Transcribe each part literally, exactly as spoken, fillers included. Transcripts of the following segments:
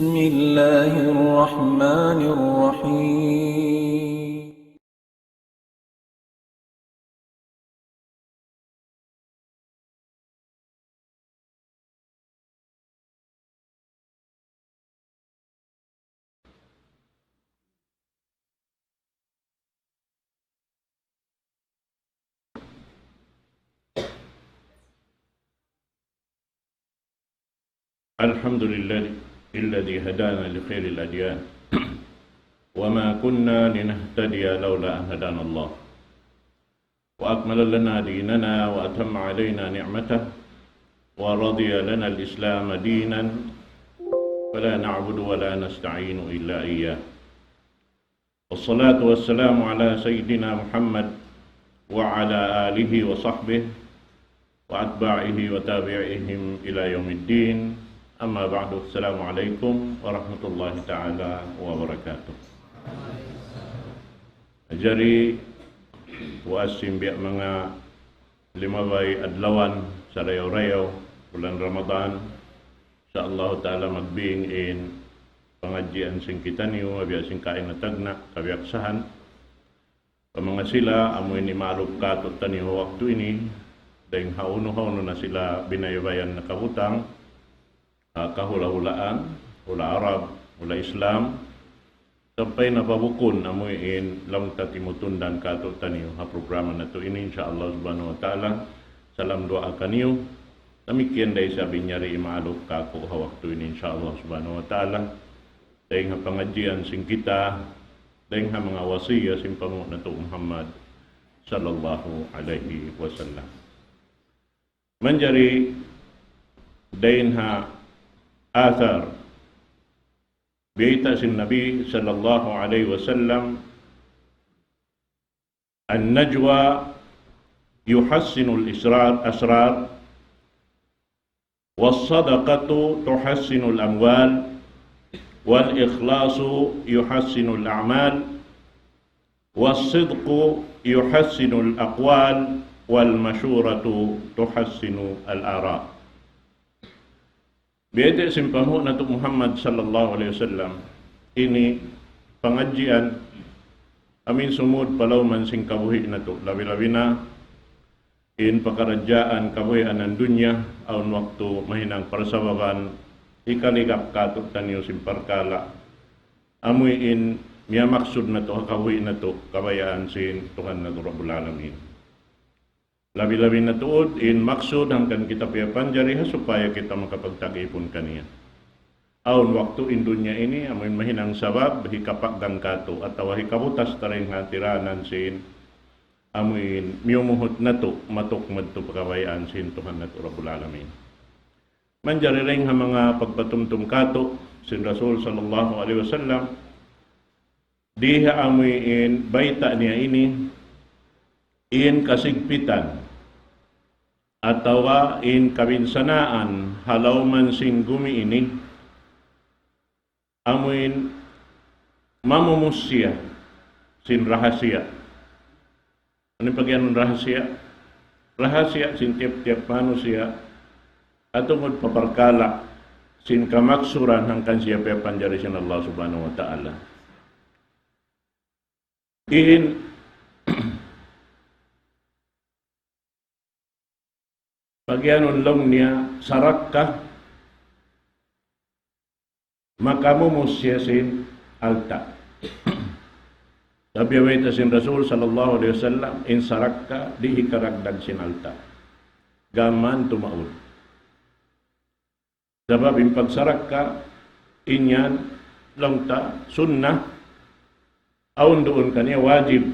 بسم الله الرحمن الرحيم. الحمد لله الذي هدانا لخير الأديان وما كنا لنهتدي لولا أن هدانا الله وأكمل لنا ديننا وأتم علينا نعمته ورضي لنا الإسلام دينا فلا نعبد ولا نستعين إلا إياه. والصلاة والسلام على سيدنا محمد وعلى آله وصحبه وأتباعه وتابعيهم إلى يوم الدين. أما بعد، السلام عليكم ورحمة الله تعالى وبركاته. Jari, puas sin biya' manga limabay adlawan, sarayaw-rayaw, bulan Ramadan. Insya Allah Ta'ala magbing in pangadjian sin kitaniyu, biya' sin kaina tagna', kabiyaksahan. Pamangasila, amu ini maaluk katu'taniyu waktu ini, dayng ha unu-unu na sila binayabayan na kabutang, ah, kahula-hulaan, hula Arab, hula Islam, sampay na pa bukun, amu in laung ta timutundan katu'taniyu ha programa natu' ini, insya Allah Subhanahu wa Ta'ala, salam duwaa kaniyu, damikkiyan da isab in yari maaluk kāku' ha waktu ini, insya Allah Subhanahu wa Ta'ala, dayng ha pangadjian sin kita, dayng ha manga wasiya sin Panghu' natu' Muhammad sallallahu alayhi wasallam. Manjari dayn ha athar biyayta' sin Nabi sallallahu alayhi wasallam, النجوى يحصن الإسرار، أسرار، والصدقة تحصن الأموال، والإخلاص يحصن الأعمال، والصدق يحصن الأقوال، والمشورة تحصن الآراء. Biyayta' sin Panghu' natu' Muhammad sallallahu alayhi wasallam, ini pangadjian amu in sumud pa lawm sin kabuhi' natu', labi-labi na in pakaradjaan kabuhianan dunya, awn waktu mahinang parsababan hikaligap katu'taniyu sin parkala' amu in miyamaksud natu' ha kabuhi' natu', kabayaan sin Tuhan natu' Rabbul Alamin. Labi-labi na tuud in maksud hangkan kita piyapanjari ha supaya kita makapagtag-ipun kaniya. Awn waktu in dunya ini amu in mahinang sabab hikapaggang katu' atawa hikabutas ta dayn ha tiranan sin amu in miyumuhut natu' matuk madtu pa kabayaan sin Tuhan natu' Rabbul Alamin. Manjari dayn ha manga pagpatumtum katu' sin Rasul sallallahu alayhi wasallam, di ha amu in bayta' niya ini, in kasigpitan atawa in kabinsanaan ha lawm sin gumi ini, amu in mamumus siya sin rahasiya. Unu in pagiyanun rahasiya? Rahasiya sin tiyap-tiyap manusiya' ha tungud pa parkala' sin kamaksuran hangkan siya piyapanjari sin Allah Subhanahu wa Ta'ala. In pagiyanun laung niya sarakka, makamumus siya sin alta'. Sabab biyayta' sin Rasul sallallahu alayhi wasallam, in sarakka di' hikaragdag sin alta'. Gām tumaud. Sabab in pagsarakka, in yan, laung ta, sunnah, awn duun kaniya wajib,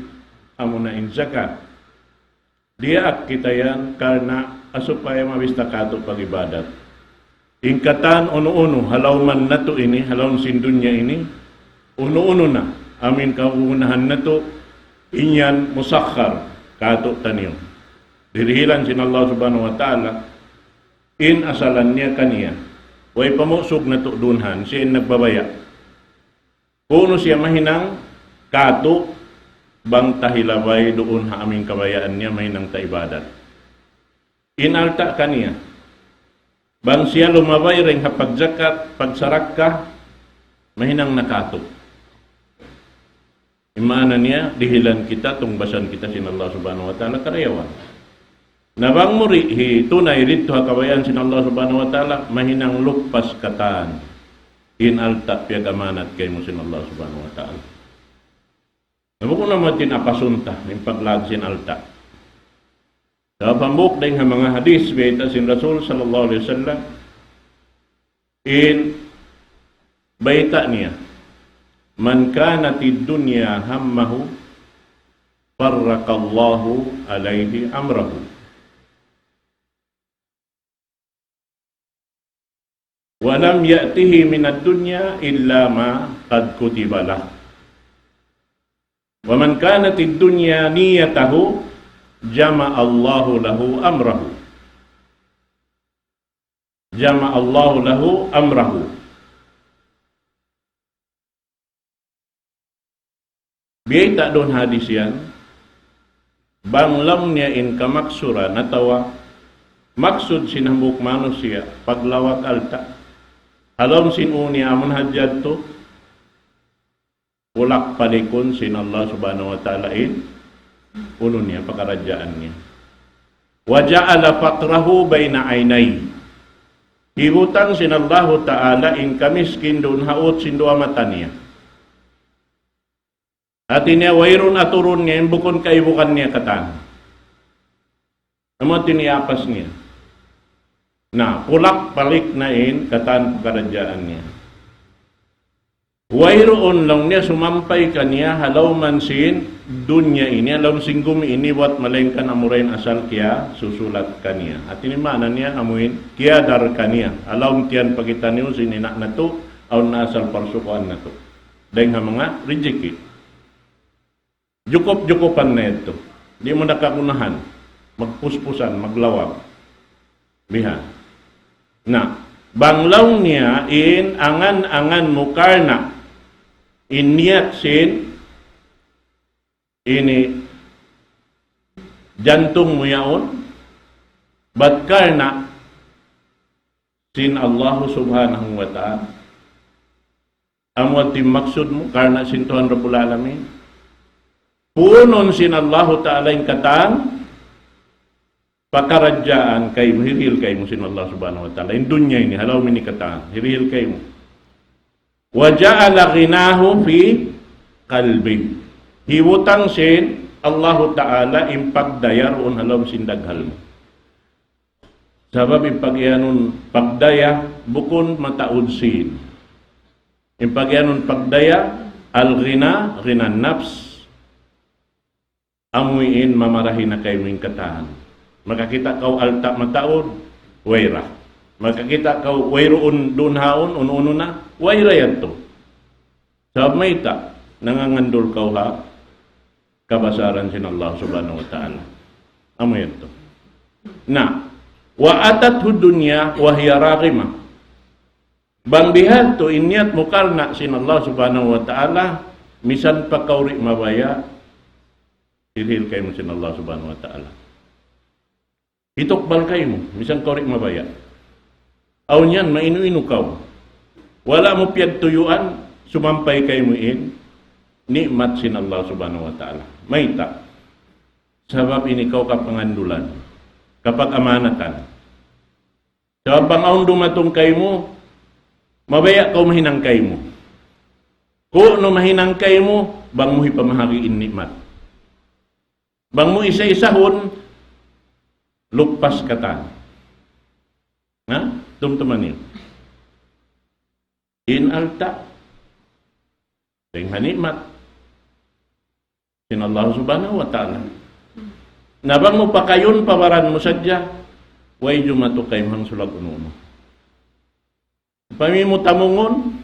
amuna in zakat. Diyaak kita yan karna' supaya mabista katu' pag-ibadat. In katan unu-unu, ha lawm natu' ini, ha lawm sin dunya ini, unu-unu na, amu in kagunahan natu', in yan musakhar, katu'taniyu. Dirihilan sin Allah Subhanahu wa Ta'ala, in asalan niya kaniya. Way pamusug natu' duun han, siya in nagbabaya'. Kunu' siya mahinang katu', bang ta hilabay duun ha amu in kabayaan niya mahinang ta ibadat. In alta' kaniya. Bang siya lumabay dayn ha pagzakat, pagsarakka, Mahinang na katu'. In maana niya, dihilan kita, tungbasan kita sin Allah Subhanahu wa Ta'ala karayawan. Na bang mu di' hitunay didtu ha kabayaan sin Allah Subhanahu wa Ta'ala, mahinang luppas katan in alta' piyag-amanat kaymu sin Allah Subhanahu wa Ta'ala. Na bukun na mu tin apasun ta in paglag sin alta'. Sabab hambuuk dayn ha manga hadith bayta' sin Rasul sallallahu alayhi wasallam, in bayta' niya, من كانت الدنيا همه فرق الله عليه أمره ولم يأته من الدنيا إلا ما قد كتب له ومن كانت الدنيا نيته جمع الله له أمره جمع الله له أمره. Biyayta' duun hadis yan, bang laung niya in kamaksuran atawa maksud sin hambuuk manusiya' paglawag alta'. Ha lawm sin ū niya amun hadja yadtu, pulak-palikun sin Allah Subhanahu wa Ta'ala in unu niya, pakaradjaan niya. وجعل فقره بين عينيه. Hibutang sin Allahu Ta'ala in kamiskin duun ha ut sin duwa mata niya. Hati niya, wayruun aturun niya, in bukun kaibugan niya katan. Amu tin iyapas niya. Na, pulak-palik na in katan pakaradjaan niya. Wayruun laung niya sumampay kaniya ha lawm sin dunya ini, ha lawm sin gumi ini, buwat malaingkan amura in asal kiyasusulat kaniya. Hati niya maana niya amuin kiyadar kaniya. Ha lawm tiyan pa kitaniyu sin ina' natu', awn na asal parsukuan natu'. Dayn ha manga rijiki. Jukup-jukupan na yadtu. Di' mu na kagunahan. Magpuspusan, maglawag. Bihan. Na, bang laung niya in angan-angan mu karna' in niyat sin ini jantung mu yaun, bat karna' sin Allah Subhanahu wa Ta'ala. Amu in maksud mu, karna' sin Tuhan Rabbul Alamin. Puunun sin Allahu Ta'ala in katan pakaradjaan kaymu, hirihil kaymu sin Allah Subhanahu wa Ta'ala. In dunya ini, ha lawm ini katan, hirihil kaymu. وجعل غناه في قلبه. Hibutang sin Allahu Ta'ala in pagdaya duun ha lawm sin daghal mu. Sabab in pagiyanun pagdaya, bukun mataud sīn. In pagiyanun pagdaya, الغنى، غنى النفس. Amuin mamarahi na kaymu in katan. Makakita' kaw alta' mataud, wayra. Makakita' kaw wayruun duun haun, unu-unu na, wayra yadtu. Sabab mayta', nangangandul kaw ha kabasaran sin Allah Subhanahu wa Ta'ala. Amu yadtu. Na, وأتته الدنيا وهي راغمة. Bang bihadtu in niyat mu karna' sin Allah Subhanahu wa Ta'ala, misan pa kaw di' mabaya', hirihil kaymu sin Allah Subhanahu wa Ta'ala. Hitukbal kaymu, misan kaw di' mabaya'. Awn yan, mainu-inu kaw. Wala' mu piyagtuyuan, sumampay kaymu in ni'mat sin Allah Subhanahu wa Ta'ala. Mayta'? Sabab ini kaw kapangandulan, kapag-amanatan. Sabab bang awn dumatung kaymu, mabaya' kaw mahinang kaymu. Kunu' mahinang kaymu, bang mu hipamahagi in ni'mat. Bang mu isa-isahun, luppas katan. Na? Tumtuma niyu. In alta'. Dayn ha ni'mat sin Allah Subhanahu wa Ta'ala. Na bang mu pakayun pa baran mu sadja, way jumatu kaymu hangsulag unu-unu. Upami mu tamungun,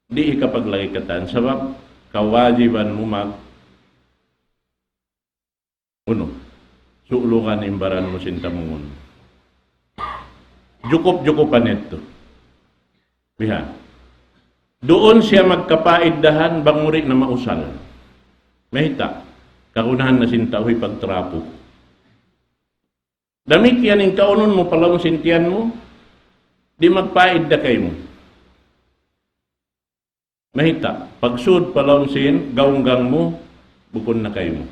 di' hikapaglagi' katan. Sabab, kawajiban mu mag unu, su'lugan in baran mu sin tamungun. Jukup-jukupan yadtu. Biha'. Duun siya magkapaiddahan bang mu di' na mausal. Mayta', kagunahan na sin tau hipagtrapu. Damikkiyan in kaunun mu pa lawm sin tiyan mu, di' magpaidda kaymu. Mayta', pagsud pa lawm sin gawnggang mu, bukun na kaymu.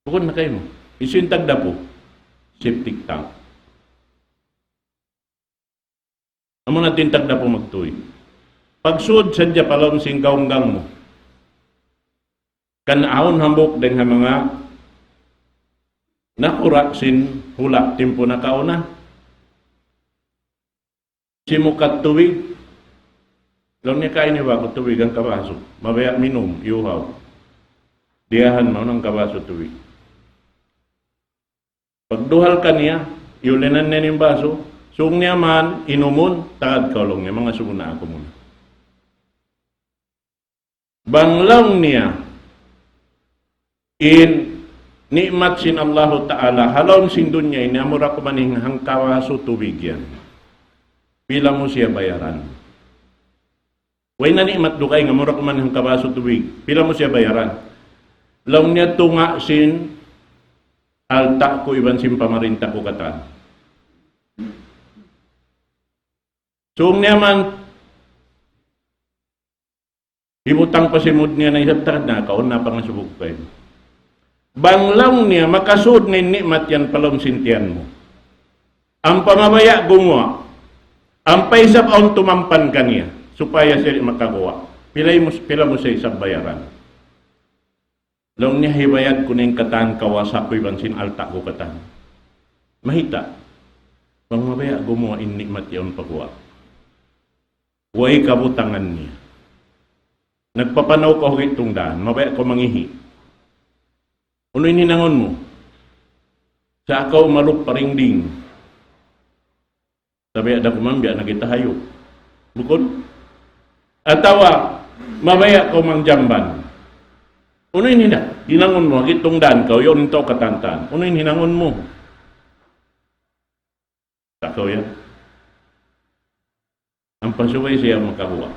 Bukun na kaymu. Hisiyu in tagdapu? Septic tank. Amu na in tagdapu magtuy. Pagsud sadja pa lawm sin gawnggang mu. Kan awn hambuuk dayn ha manga nakura' sin hula' timpu nakauna. Simukat tubig. Laung niya, "Kain niyu ba aku tubig hangka basu? Mabaya' minum, iyuhaw." Diyahan mawn hangka basu tubig. Pagduhal kaniya, iyulinan niya in basu, sung niya man, inumun, tagad kaw laung niya, mangasubu na aku muna. Bang laung niya, in ni'mat sin Allahu Ta'ala, ha lawm sin dunya ini, amura kuman in hangka basu tubig yan. Pila mu siya bayaran? Way na ni'mat dugaing, amura kuman hangka basu tubig. Pila mu siya bayaran? Laung niya, tunga' sin alta' ku iban sin pamarinta ku katan. Sung niya man, hibutang pa simud niya na isab, tagad na kaw, na pangasubug pa ini. Bang laung niya, makasud na in ni'mat yan pa lawm sin tiyan mu. Ampa mabaya' gumuwa'. Ampa isab awn tumampan kaniya. Supaya siya di' makaguwa'. Pila mu, pila mu siya isab bayaran? Laung niya, hibayad ku na in katan kawasa ku iban sin alta' ku katan. Mayta'? Bang mabaya' gumuwa' in ni'mat yaun pa guwa'. Way kabutangan niya. Nagpapanaw kaw ha gi'tung dān, mabaya' kaw mangihi'. Unu in hinangun mu? Sa' kaw malup pa ringding. Tabiya' da kuman biya' na kita hayup. Bukun? Atawa, mabaya' kaw mangjamban. Unu in hina-, hinangun mu? Ha gi'tung dān kaw, yaun in tau katantan. Unu in hinangun mu? Takaw yan. Ampa subay siya makaguwa'.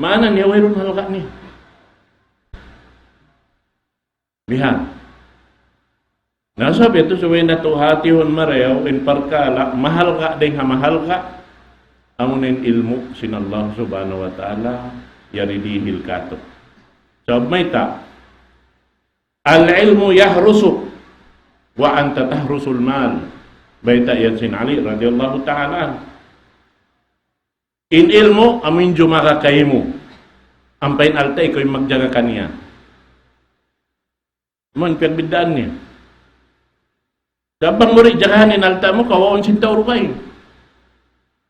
Maana niya, wayruun halga' niya. Bihan. Na sabab yadtu subay natu' hatihun marayaw in parkala' mahalga' dayng ha mahalga', amuna in ilmu' sin Allah Subhanahu wa Ta'ala, yari dihil kātu'. Sabab mayta', العلم يحرسك وأنت تحرس المال. Bayta' yan sin Ali radiyallahu ta'ala anhu. In ilmu', amu in jumaga kaymu. Ampa in alta', ikaw in magjaga kaniya. Amu in pagbiddaan niya. Sabab bang mu di' jagahan in alta' mu, kawaun sin tau dugaing.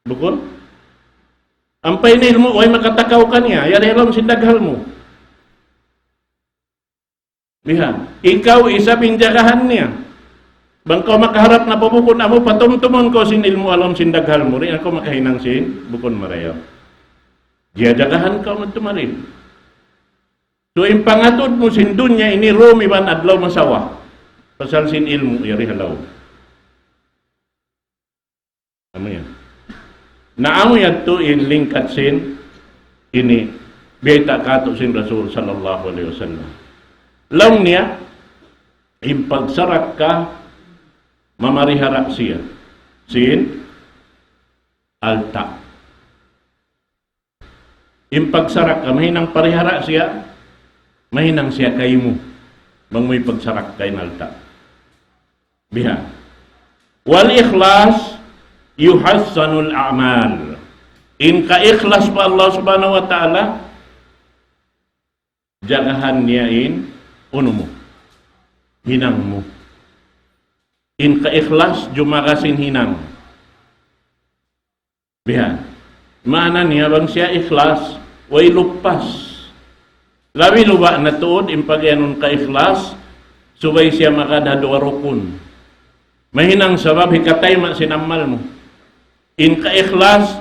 Bukun? Ampa in ilmu', way makatakaw kaniya, yari ha lawm sin daghal mu. Bihan. Ikaw isab in jagahan niya. Bang kaw makaharap na pa bukun amu, patumtumun kaw sin ilmu' ha lawm sin daghal mu, di' na kaw makahinang sin bukun marayaw. Jiyajagahan kaw madtu mari. So, in pangatud mu sin dunya ini, dum iban adlaw masawa. Pasal sin ilmu', yari ha lawm. Amu yan. Na amu yadtu in lingkat sin ini, bayta' kātu' sin Rasul sallallahu alayhi wasallam. Laung niya, in pagsarakka mamarihara siya sin alta'. In pagsarakka, mahinang parihara siya, mahinang siya kaymu. Bang mu pagsarakka in alta'. Bihan. والإخلاص يحسن الأعمال. In kaikhlas pa Allah Subhanahu wa Ta'ala, jagahan niya in unu mu. Hinang mu. In kaikhlas, jumaga sin hinang. Bihan. Maana niya bang siya ikhlas, way lupas. Labi luba' na tuud in pagiyanun kaikhlas, subay siya makadha duwa rukun. Mahinang sabab hikatayma' sin amal mu. In kaikhlas,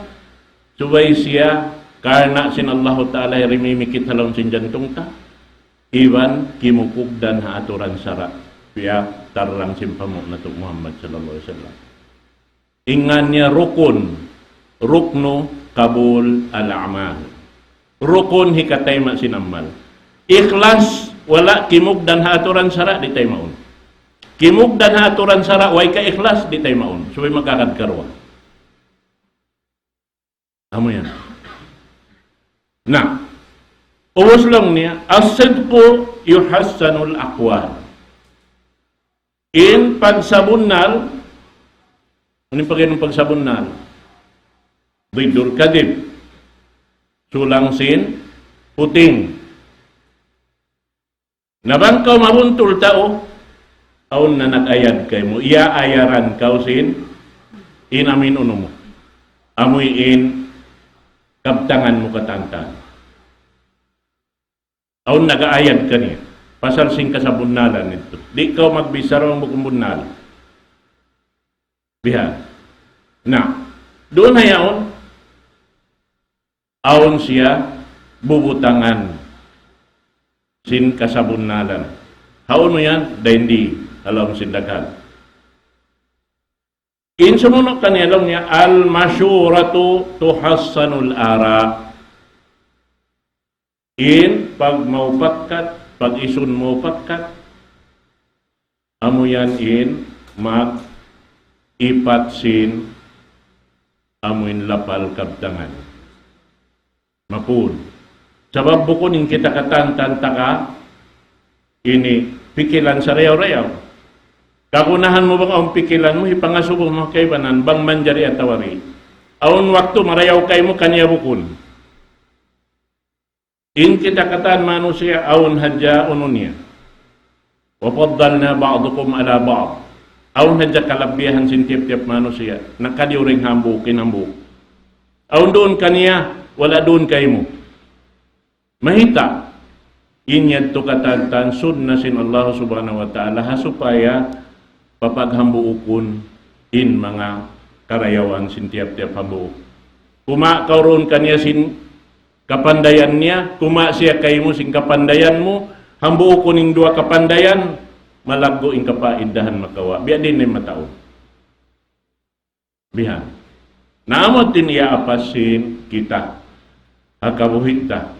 subay siya karna' sin Allahu Ta'ala rimimikit ha lawm sin jantung ta. Iban kimukugdan ha aturan sara'. Biya' tarrang sin pamu' natu' Muhammad sallallahu alayhi wasallam. In ngan niya rukun, ruknu qabul al-a'mal. Rukun hikatayma' sin amal. Ikhlas, wala' kimugdan ha aturan sara', di' taymaun. Kimugdan ha aturan sara', way kaikhlas, di' taymaun. Subay magkakad karuwa. Amu yan. Na, ubus laung niya, الصدق يحسن الأقوال. In pagsabunnal, unu in pagkahi niya pagsabunnal? ضد الكذب. Sulang sin puting. Na bang kaw mabuntul tau, awn na nag-ayad kaymu, iyaayaran kaw sin in amuin unu mu. Amuin kabtangan mu katantan. Awn nag-aayad kaniya. Pasal sin kasabunnalan yadtu. Di' kaw magbichara bang bukun bunnal. Bihan. Na, duun na yaun, awn siya bubutangan sin kasabunnalan. Hawnu yan? Dayn di, ha lawm sin daghal. In sumunu' kaniya laung niya, المشورة تحسن الآراء. In pagmaupakkat, pag-isun maupakkat, amu yan in mag-ipat sin amuin lapal kabtangan. Mapun. Sabab bukun in kita katantan taka ini pikilan sarayaw-rayaw. Kagunahan mu bang awn pikilan mu, hipangasubu mu kaibanan, bang manjari atawa di'. Awn waktu marayaw kaymu kaniya bukun. In kita katan manusiya' awn hadja unu niya. وفضلنا بعضكم على بعض. Awn hadja kalabihan sin tiyap-tiyap manusiya'. Nakadiyu dayn hambuuk, in hambuuk. Awn duun kaniya, wala' duun kaymu. Mahita'. In yadtu katantan sunna sin Allah Subhanahu wa Ta'ala ha supaya papaghambuukun in manga karayawan sin tiyap-tiyap hambuuk. Kumawa' kaw duun kaniya sin kapandayan niya, kumawa' siya kaymu sin kapandayan mu, hambuukun in duwa kapandayan, malaggu' in kapaidahan makawa'. Biya' diin in mataud. Bihan. Na amu in iyaapas sin kita ha kabuhi' ta.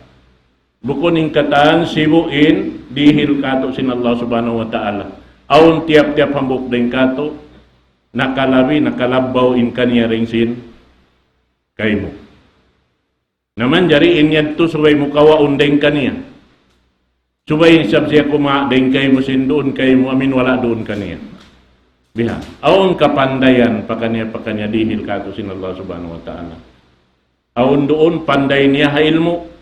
Bukun in katan sibu' in dihil katu' sin Allah Subhanahu wa Ta'ala. Awn tiyap-tiyap hambuuk dayn katu', nakalabi, nakalabbaw in kaniya dayn sin kaymu. Na manjari in yadtu subay mu kawaun dayn kaniya. Subay isab siya kumawa' dayn kaymu sin duun kaymu amuin wala' duun kaniya. Bihan. Awn kapandayan pakaniya-pakaniya dihil katu' sin Allah Subhanahu wa Ta'ala. Awn duun panday niya ha ilmu'.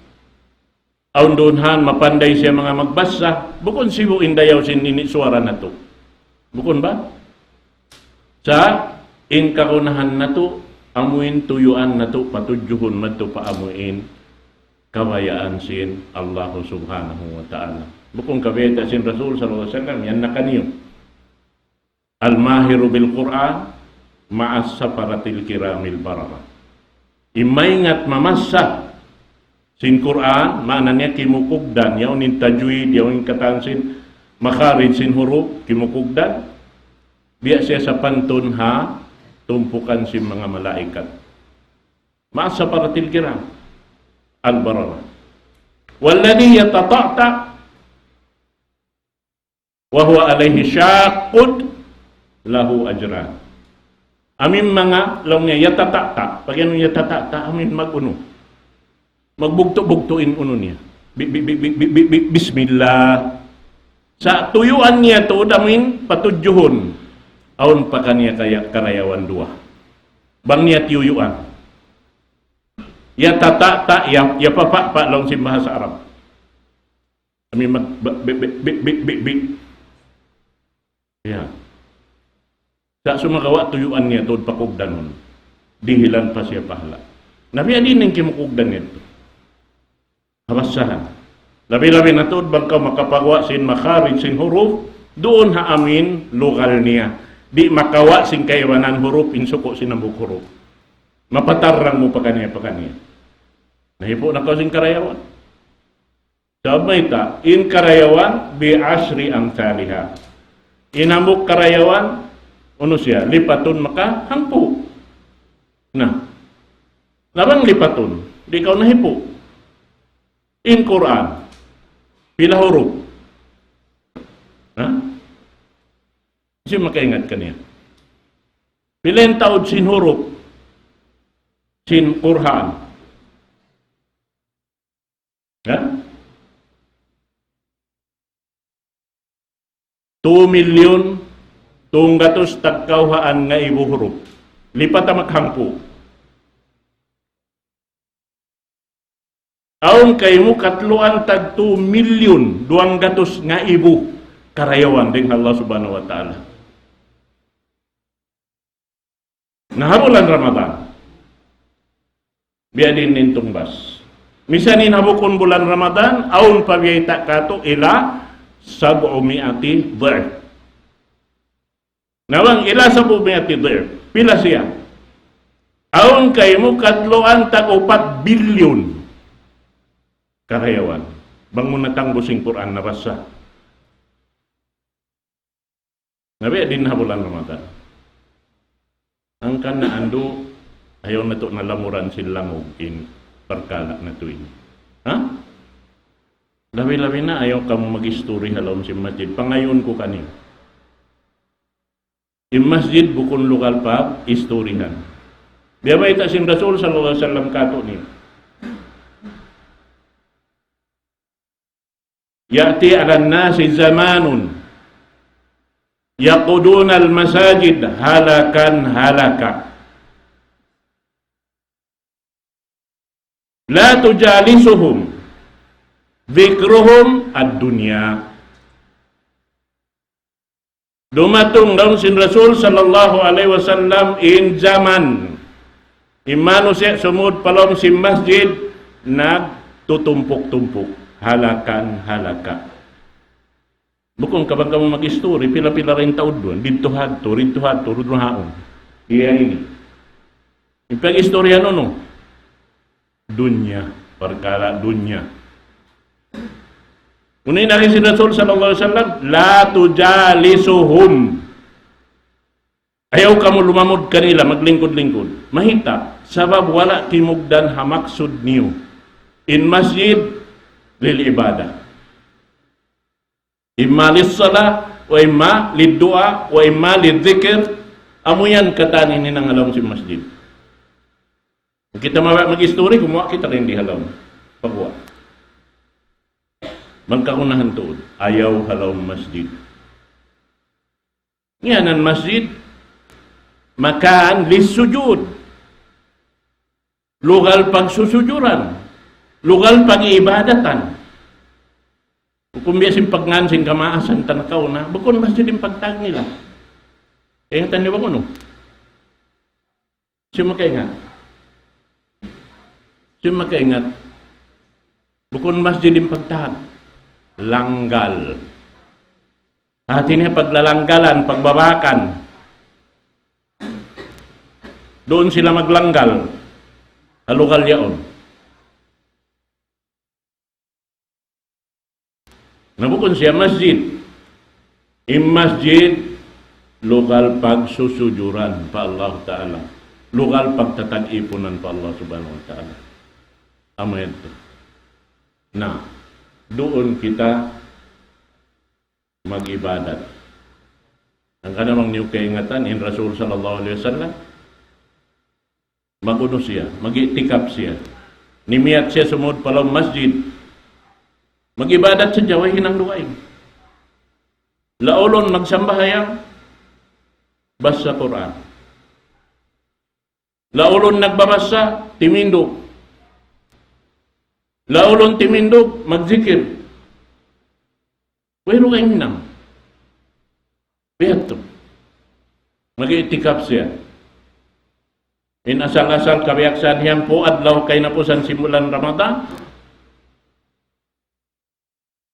Awn duun han mapanday siya manga magbasa. Bukun sibu' in dayaw sin ini suwara natu'. Bukun ba? Sa' in kagunahan natu', amuin tuyuan natu', patudjuhun natu' pa amuin kabayaan sin Allah Subhanahu wa Ta'ala. Bukun kabayaan sin Rasul sallallahu alayhi wasallam, yan na kaniyu. الماهر بالقرآن مع السفرة الكرام البررة. In maingat mamassa sin Qur'an, maana niya kimukugdan, yaun in tajwid, yaun in katan sin makharij sin huruf, kimukugdan, biya' siya sapantun ha tumpukan sin manga malaikat. مع السفرة الكرام البررة. والذي يتتعتع وهو عليه شاق له أجران. Amuin manga, laung niya, yatata'ta'. Pag-anu yatata'ta', amuin mag-unu. Magbugtu'-bugtu' in unu niya. Bi-, bi-, bismillah. Sa' tuyuan niya tuud amuin patudjuhun. Awn pa kaniya kaya-, karayawan duwa. Bang niya tiyuyuan. Yatata'ta', ya, yapapa'pa' laung sin bahasa Arab. Amuin mag-, ba-, bi-, bi-, bi-, bi-, bi-, bi-. Ya. Sa' sumagawa' tuyuan niya tuud pakugdanun. Dihilan pa siya pahala'. Na biya' diin in kimukugdan niya tuud. Ha basahan. Labi-labi na tuud bang kaw makapaguwa' sin makharij sin huruf, duun ha amuin lugal niya. Di' makawa' sin kaibanan huruf, in suku' sin hambuuk huruf. Mapatarrang mu pakaniya-pakaniya. Nahipu' na kaw sin karayawan. Sabab mayta', in karayawan بعشر أمثالها. In hambuuk karayawan, unu siya, lipatun maka hangpu'. Na, na bang lipatun, di' kaw nahipu'. In Qur'an, pila huruf? Ha? Hisiyu makaingat kaniya? Pila in taud sin huruf sin Qur'an? Two million, tunggatus tagkawhaan ngaibu hurup. Lipat amak hangpu'. Awn kaymu katluan tag two million, duwanggatus ngaibu karayawan dayn ha Allah Subhanahu wa Ta'ala. Na ha bulan Ramadan, biya' diin in tungbas. Misan in ha bukun bulan Ramadan, awn pa biyayta' katu' ila sab'umi'ati dhi'f. Na bang ila sab'umi'ati dhi'f, pila siya? Awn kaymu katluan tag upat bilyon karayawan. Bang mu natangbus in Qur'an nabasa. Na biya' diin ha bulan Ramadan. Hangkan na andu', ayaw natu' na lamuran sin langug in parkala' natu' ini. Ha? Labi-labi na ayaw kamu mag-istori ha lawm sin masjid. Pangayuun ku kaniyu. In masjid bukun lugal pag-istorihan. Biya' bayta' sin Rasul sallallahu alayhi wasallam katu' niyu. يأتي على الناس زمان يعقدون المساجد هلكا هلكا لا تجالسهم ذكرهم الدنيا. Dumatung laung sin Rasul sallallahu alayhi wasallam in jaman, in manusiya' sumud pa lawm sin masjid, nagtutumpuk-tumpuk, halakan halaka. Bukun ka bang kamu mag-istori, pila-pila ra in taud duun, didtu hadtu, didtu hadtu, didtu haun. Iya ini. In pag-istorya nunu? Dunya, parkala' dunya. Unu in agi sin Rasul sallallahu alayhi wasallam, لا تجالسهم. Ayaw kamu lumamud kanila, maglingkud-lingkud. Mayta', sabab wala' kimugdan ha maksud niyu in masjid lil ibadah. Imma lis-salah, wa imma lid-du'a, wa imma lidh-dhikr. Amu yan katan in hinang ha lawm sin masjid. Kita mabaya' mag-istori, gumuwa' kita dayn di ha lawm. Pagguwa'. Bang kagunahan tuud, ayaw ha lawm masjid. Yan in masjid, مكان للسجود. Lugal pagsusujuran. Lugal pag-iibadatan. Bukun biya' sin pagngan sin kamaasan ta nakauna, bukun masjid in pagtawag nila. Ingatan niyu ba kunu'? Siyu makaingat? Siyu makaingat? Bukun masjid in pagtawag. Langgal. Hati niya paglalanggalan, pagbabakan. Duun sila maglanggal. Ha lugal yaun. Na bukun siya masjid. In masjid, lugal pagsusujuran pa Allah Ta'ala. Lugal pagtatag-ipunan pa Allah Subhanahu wa Ta'ala. Amu yadtu. Na, duun kita mag-ibadat. Hangkan bang niyu kaingatan, in Rasul sallallahu alayhi wasallam, mag-unu siya, mag-i'tikaf siya. Nimiyat siya sumud pa lawm masjid. Mag-ibadat sadja, way hinang dugaing. Laulun magsambahayang, basa Qur'an. Laulun nagbabasa, timindug. Laulun timindug, magzikir. Wayruun kaingatan. Biya' yadtu. Mag-i'tikaf siya. In asal-asal kabiyaksahan yan, hangpu' adlaw kahinapusan sin bulan Ramadan.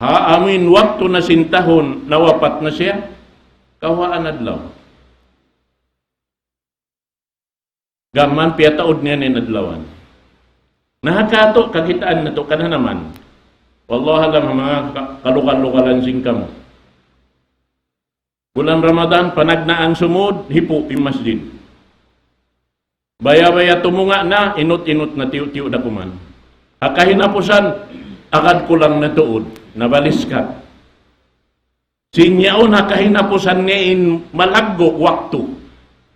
Ha, amuin waktu na sin tahun, nawapat na siya, kawhaan adlaw. Gam mayan piyataud niya in adlawan. Na ha katu', kakitaan natu', kananaman. Wallahu a'lam, ha manga ka-, kalugal-lugalan sin kamu. Bulan Ramadan, panagnaan sumud, hipu' in masjid. Baya'-baya' tumunga' na, inut-inut na tiyu'-tiyu' da kuman. Ha kahinapusan, agad kulang na tuud, nabaliskat. Sin yaun ha kahinapusan niya in malaggu' waktu.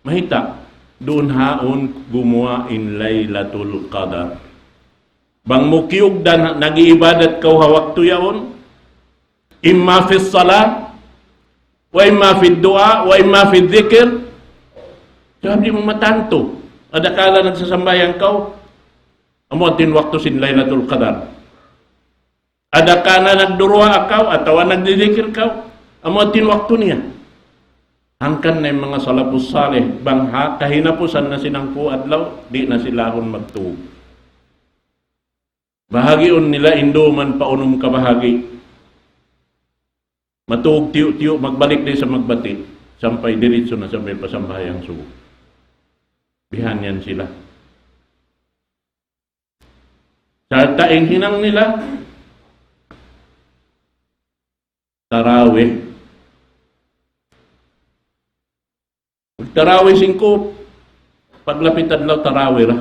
Mayta', duun haun gumuwa' in Laylatul Qadar. Bang mu kiyugdan nag-iibadat kaw ha waktu yaun, imma fis salah, وإما في الدعاء وإما في الذكر. Sabab di' mu matantu. Adakala nagsasambahayang kaw, amu in waktu sin Laylatul Qadar. Adakala nagduruwaa kaw, atawa nagdidikir kaw, amu in waktu niya. Hangkan na in manga salafus salih, bang ha, kahinapusan na sin hangpu' adlaw, di' na sila awn magtūg. Bahagiun nila in dum pa unum kabahagi'. Matūg tiyu'-tiyu', magbalik da isab magbati'. Sampay diritsu na sampay pa sambahayang subu. Bihan yan sila. Sarta' in hinang nila, tarawih. Tarawih singkup, paglapit adlaw tarawih ra.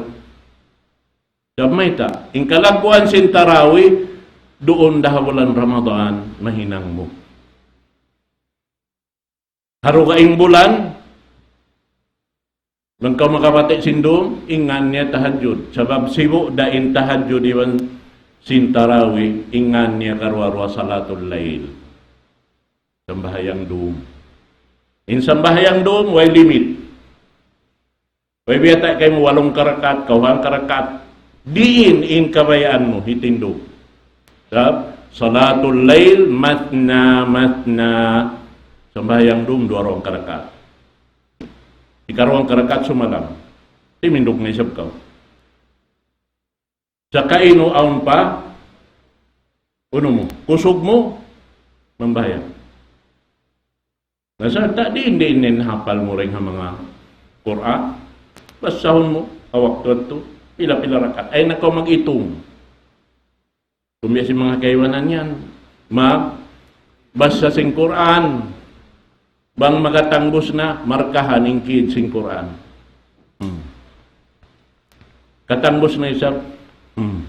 Sabab mayta', in kalagguan sin tarawih, duun da ha bulan Ramadan, mahinang mu. Ha dugaing bulan, bang kaw makabati' sin dum, in ngan niya tahajjud. Sabab sibu' da in tahajjud iban sin tarawih, in ngan niya karuwa-ruwa salatul layl. Sambahayang dum. In sambahayang dum, way limit. Way biyata' kaymu walung karakaat, kawhaan karakaat. Diin in kabayaan mu, hitindug. Sabab, salatul layl, mathna, mathna. Sambahayang dum, duwa-ruwang karakaat. Ikaruwang karakaat sumalam. Timindug na isab kaw. Saka unu awn pa, unu mu, kusug mu, mambahayang. Na sarta' diin-diin in hapal mu dayn ha manga Qur'an, basahun mu, ha waktu yadtu, pila-pila rakaat. Ayaw na kaw mag-itung. Kumiya sin manga kaibanan yan, magbasa sin Qur'an, bang makatangbus na, markahan in kid sin Qur'an. Hmm. Katangbus na isab, hmm.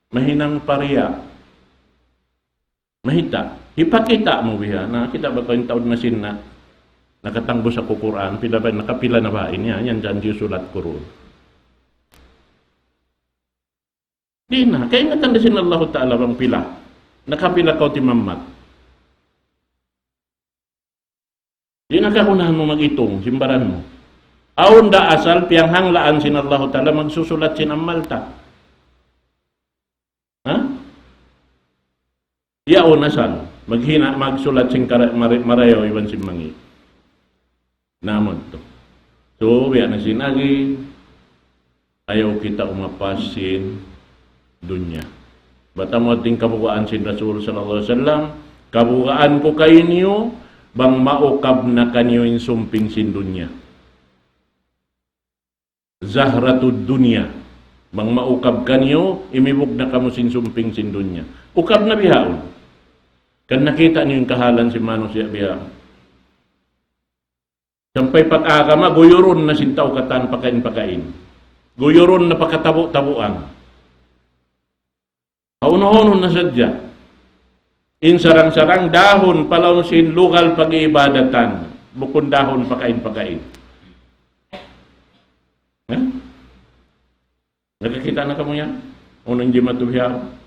Mahinang pa riya. Mahita'. Hipakita' mu biya'. Na, kita' ba kaw in taud na sin na, nakatangbus aku Qur'an, pila ba, nakapila na ba in yan, yan janji sulat Qur'an. Di' na, kaingatan da sin Allahu Ta'ala bang pila. Nakapila kaw timammat. Di' na kagunahan mu mag-itung, sin baran mu. Awn da asal piyanghanglaan sin Allahu Ta'ala magsusulat sin amal ta. Ha? Yaun asal, maghina', magsulat sin kara-, mari-, marayaw iban sin mangi'. Na amu yadtu. So, biya' na sin agi, ayaw kita umapas sin dunya. Bat amu yadtu in kabugaan sin Rasul sallallahu alayhi wasallam, kabugaan ku kaniyu, bang maukab na kaniyu in sumping sin dunya. Zahratud dunya. Bang maukab kaniyu, imibug na kamu sin sumping sin dunya. Ukab na bihaun. Kan nakita' niyu in kahalan sin manusiya' bihaun. Sampay pag-agama, guyurun na sin tau katan pakain-pakain. Guyurun na pakatabu'-tabuan. Haunu-haunu na sadja. In sarang-sarang dahun pa laung sin lugal pag-iibadatan. Bukun dahun pakain-pakain. Ha? Nakakita' na kamu yan? Unu in jimatu bihaun?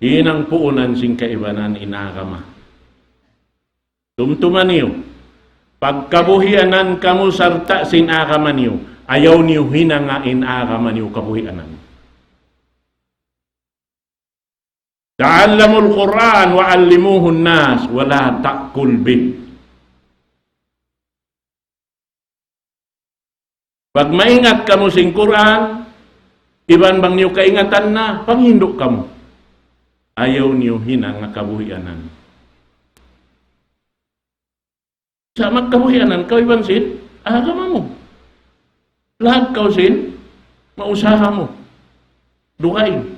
Hinang puunan sin kaibanan in agama. Tumtuma niyu, pagkabuhianan kamu sarta' sin agama niyu, ayaw niyu hinanga in agama niyu kabuhianan. تعلموا القرآن وعلموه الناس ولا تأكل به. Pag maingat kamu sin Qur'an, iban bang niyu kaingatan na, panghindu' kamu. Ayaw niyu hinanga kabuhianan. Sa' magkabuhianan kaw iban sin agama mu. Lahat kaw sin mausaha mu. Dugaing.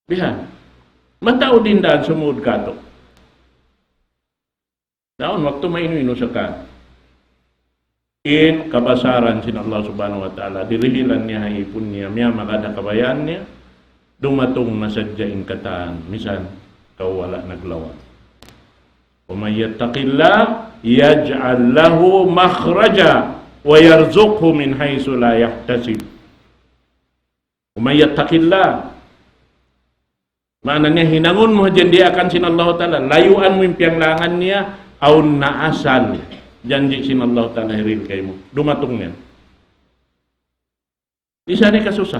Bihan. Mataud in daan sumud katu'. Daun waktu mainu-inu sa ka. In kabasaran sin Allah Subhanahu wa Ta'ala, dirihilan niya ha ipun niya, miyamagad ha kabayaan niya, dumatung na sadja in katan, misan kaw wala' naglawa. ومن يتق الله يجعل له مخرجا ويرزقه من حيث لا يحتسب. ومن يتق الله. Maana niya, hinangun mu hadja in diyaakan sin Allahu Ta'ala, layuan mu in piyanglangan niya, awn na asal janji' sin Allahu Ta'ala hirihil kaymu. Dumatung niya. Di' siya di' kasusa.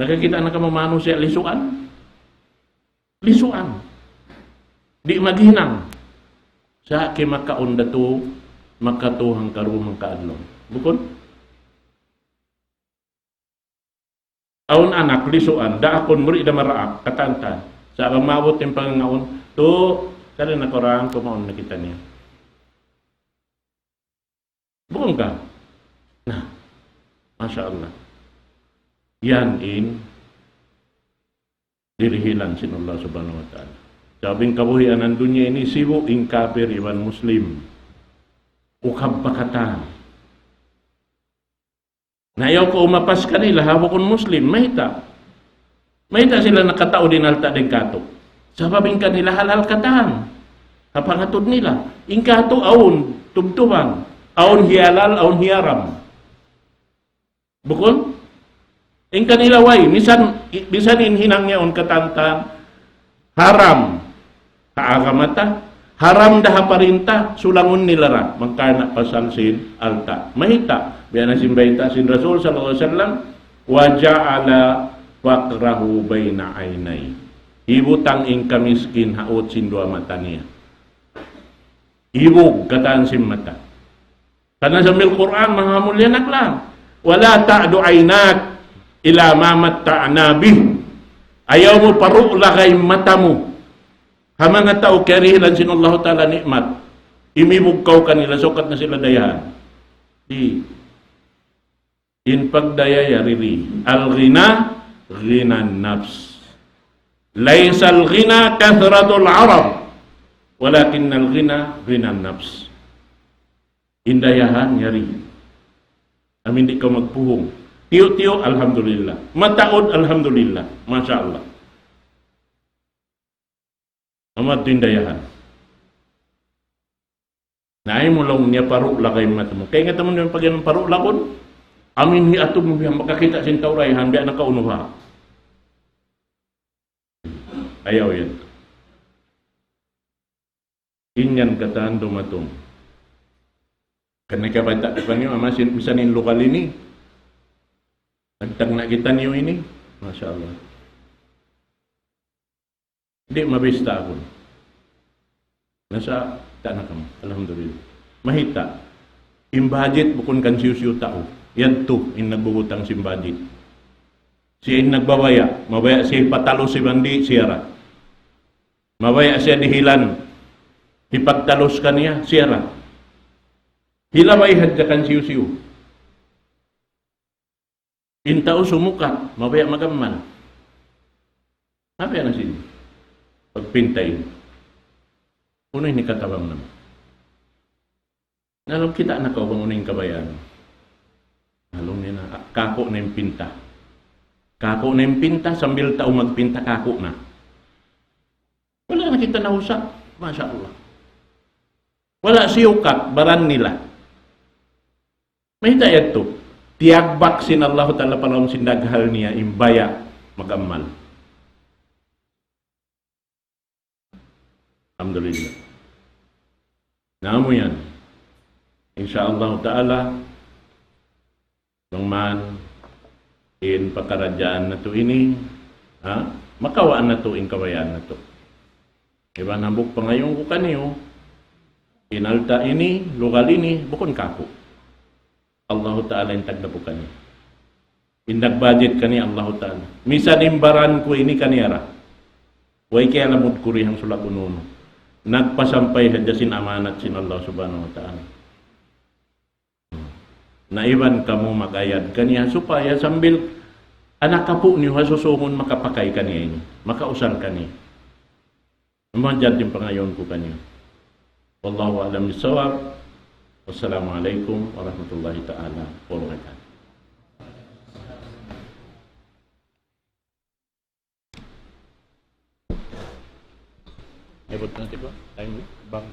Nakakita' na kamu manusiya' lisuan? Lisuan. Di' maghinang. Sa' kimakaun da tu, makatuhang karuhang kaadlaw. Bukun? Awn anak, lisuan, daakun, muri' da maraak, katan-katan. Sa' bang maabut in pangangaun, tu, kari na kurang, kumaun na kitaniyu. Bukun ka? Na, Masha Allah. Yan in dirihilan sin Allah Subhanahu wa Ta'ala. Sabab in kabuhianan dunya ini sibu' in kapir iban Muslim. Ukab pa katan. Na ayaw kaw umapas kanila, ha bukun Muslim, mayta'. Mayta' sila nakataud in alta' dayn kātu'. Sabab in kanila halal katan. Ha pangatud nila. In kātu' awn, tubtuban. Awn hiyalal, awn hiyaram. Bukun? In kanila way, misan, misan in hinang niya awn katan-katan, haram. Ha agama ta, haram da ha parinta, sulangun nila ra, mangkarna' pasal sin alta'. Mayta', biya' na sin bayta' sin Rasul sallallahu alayhi wasallam, وجعل فقره بين عينيه. Hibutang in kamiskin ha ut sin duwa mata niya. Hibug katan sin mata. Karna' sambil Qur'an, mahamulya na laung. ولا تعد عيناك إلى ما متعنا به. Ayaw mu paru' lagay mata mu ha manga tau kiyarihilan sin Allahu Ta'ala ni'mat. Imibug kaw kanila, sukat na sila dayahan. Di'. In pagdaya yari di. الغنى غنى النفس. ليس الغنى كثرة العرب، ولكن الغنى غنى النفس. In dayahan yari. Amin di' kaw magpuhung. Tiyu'-tiyu', alhamdulillah. Mataud, alhamdulillah. Masha Allah. Amu yadtu in dayahan. Na ayaw mu laung niya paru' lagay mata mu. Kaingatan mu niya pag-iyanun paru' lagun. Amin hi atu mu biya' makakita' sin tau dayahan biya' nakaunuha. Ayaw yan. In yan katan dumatung. Karna' kabayta' ku kaniyu, amu sin, misan in lugal ini. Nagtagna' kitaniyu ini. Masha Allah. Di' mabista aku. Nasa, ta na kamu. Alhamdulillah. Mahita'. In budget bukun kan siyu-siyu tau. Yadtu, in nagbubutang sin budget. Siya in nagbabaya'. Mabaya' siya hipatalus iban di', siya ra. Mabaya' siya dihilan. Hipagtalus kaniya, siya ra. Hilabay hadja kan siyu-siyu. In tau sumukat, mabaya' mag-amal. Mabaya' na sin pagpinta ini. Unu in hikatabang namu'? Na laung, kita' na kaw bang unu in kabayaan. Na laung niya na, "Kāku' na in pinta." Kāku' na in pinta, sambil tau magpinta, kāku' na. Wala' na kita nausa'. Masha Allah. Wala' siyukat, baran nila. Mayta' yadtu? Tiyagbak sin Allahu Ta'ala pa lawm sin daghal niya in baya' mag-amal. Alhamdulillah. Na amu yan. Insha Allah Ta'ala, bang man in pakaradjaan natu' ini, ha? Makawaan natu' in kabayaan natu'. Iban hambuuk pangayuun ku kaniyu, in alta' ini, lugal ini, bukun kāku'. Allahu Ta'ala in tagdapu kaniya. In nag-budget kaniya Allahu Ta'ala. Misan in baran ku ini kaniya ra. Way kiyalamud ku dihang sulat unu-unu. Nagpasampay hadja sin amanat sin Allah Subhanahu wa Ta'ala. Na iban kamu mag-ayad kaniya supaya sambil anak apu' niyu ha susūngun makapakay kaniya ini. Makausal kaniya. Amu yan in pangayuun ku kaniyu. Wallahu a'lam bissawab. Wassalamu alaykum warahmatullahi ta'ala wabarakatuh. Abut na, di ba? Time, bang.